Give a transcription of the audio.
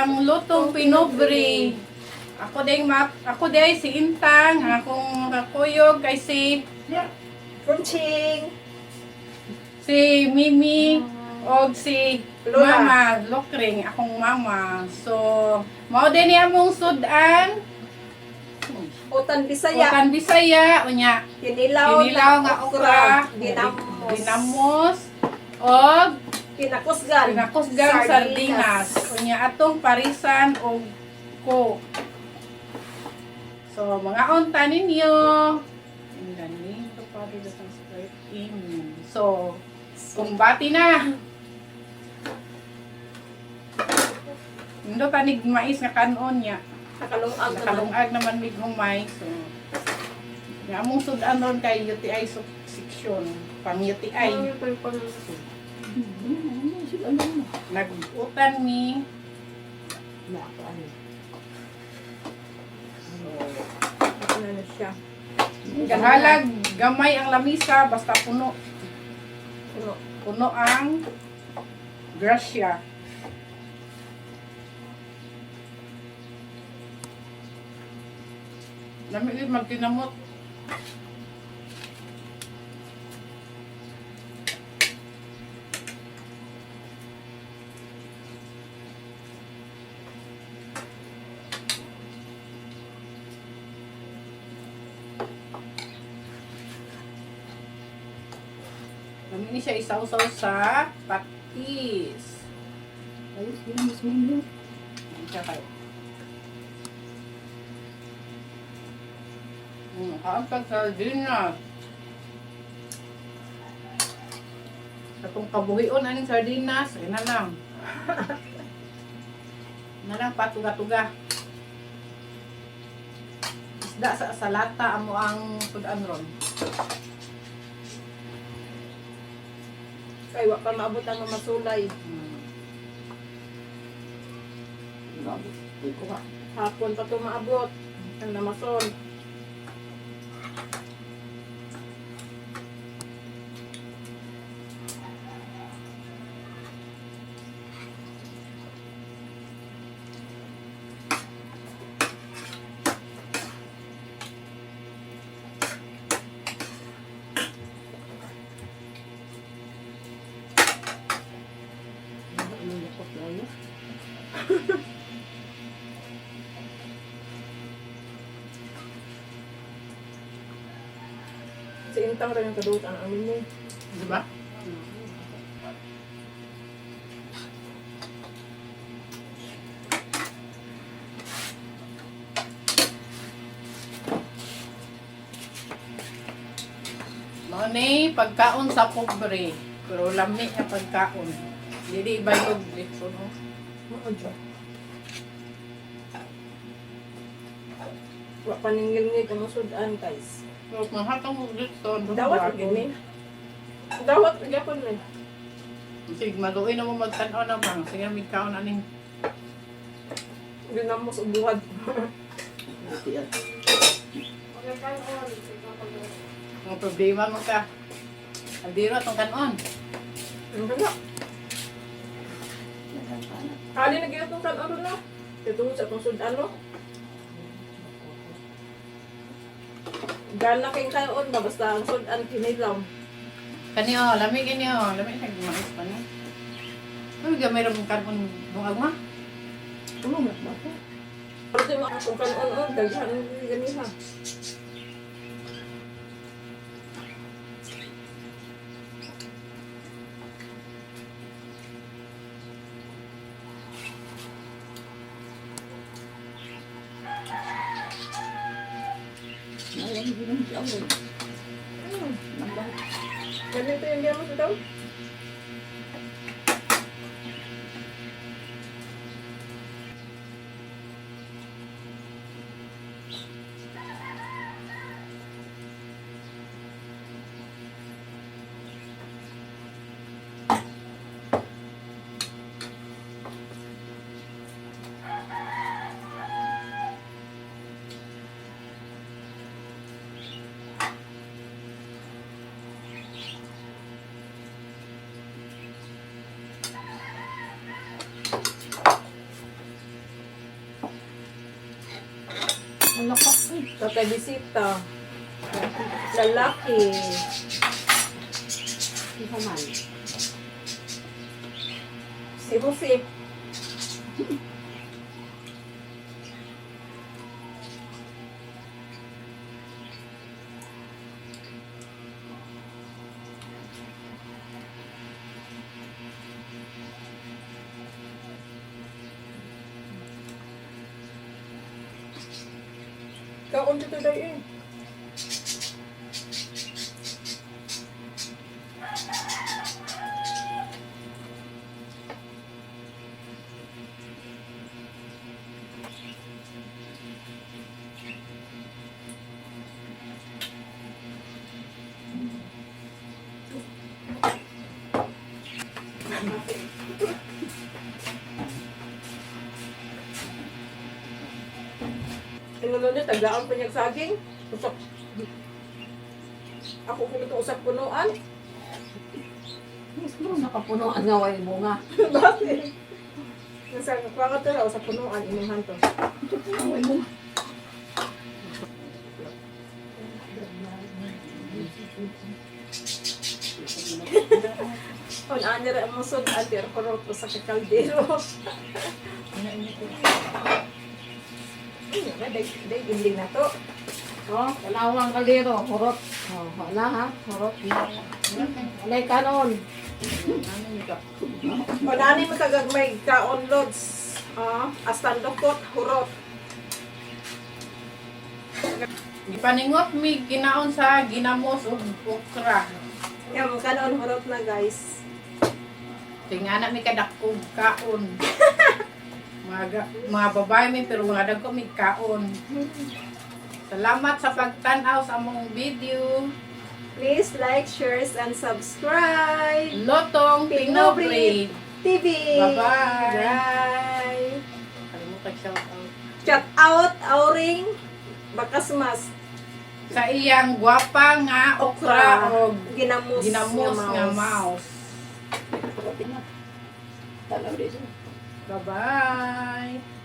Ang lutong pinobre. Ako ding map, ako day si Intang, ang akong kakuyog kay si Crunching! si Mimi og si Lola. Mama Lokring, akong mama. So, mao din niya mong sudan, Utan Bisaya. Utan Bisaya, unya Kinilaw, kinilaw nga okra, Ginamos. Ginamos og Kinakusgan. pinakusgang sardinas. Unya atong parisan og coke. So, mga unta ninyo. In the name of the Father, the Son, Spirit. Amen. So, kumbati na. Indo tanig mais nga kanon niya. Nakalungag naman. Nakalungag naman mig humay. So, nga among sudan ron kay UTI section. Pang UTI. Nag-utan mi. Ano na siya? Gahalag, gamay ang lamisa, basta puno. Puno. Puno ang grasya. Lami gid magtinamot. Lami ni siya isawsaw sa patis. Ayan siya kayo. Kaon pag sardinas. Atong kabuhion aning sardinas, ay na lang. Na lang patuga-tuga. Isda sa salata amo ang sudan ron. Kay wa pa maabot ang mamasulay. Hapon pa to maabot. Ang namasol. Si Intang rin yung kadutan ang amin mo. Di ba? Mao ni pagkaon sa pobre, pero lami nga pagkaon. Dili ibaylog litson oh. Oo, dyan. Wa pa ningil-ngil kamusudan, guys. Pero kung hatong og litson, Dawat og gini. Dawat og gyapon ni. Sige, maluoy na mo magtan-aw na bang. Sige, mig kaon aning Ginamos og buhad. Mga problema mo ka. Aldiro atong kanon. Ano ka na? Ali na gyud atong kan-on na. Kay sa atong sudan no. Gana kay kaon ba basta ang sudan kinilaw. Kani oh, lami kani oh, lami kag mais pa ni. Uy, gamay ra mong kanon bungag ma. Pero di mo atong kan-on on daghan ganiha. Ganito yung gamos daw. Ang lakas eh. Tatay bisita. Lalaki. Isa man. Si Jose. Kaon dito tayo eh. Ano niya, tagaan pa niya saging. Usap. Ako kung ito usap punuan. Mismo nakapuno ang naway bunga. Bakit? Nasa kwa ka to, usap punuan, inuhan to. Naway bunga. On ani ra mo sud antir korot sa kaldero. Ay, day day ginding na to. Oh, tanawa ang kaldero. Hurot. Oh, wala ha. Hurot. Alay kanon. On ani mo kagagmay kaon lods. Ah, astandokot hurot. Gipaningot mi ginaon sa ginamos ug okra. Yang mo kanon hurot na, guys. Tingana mi kadakog kaon. Mga babae mi pero mga dagko mi kaon. Salamat sa pagtan-aw sa among video. Please like, share, and subscribe. Lotong Pinobre Pinobre. TV. Bye-bye. Bye. Kalimutan shout out. Shout out Auring Bakasmas Sa iyang gwapa nga okra og ginamos, ginamos nga mouse. Tanaw dito. Bye-bye.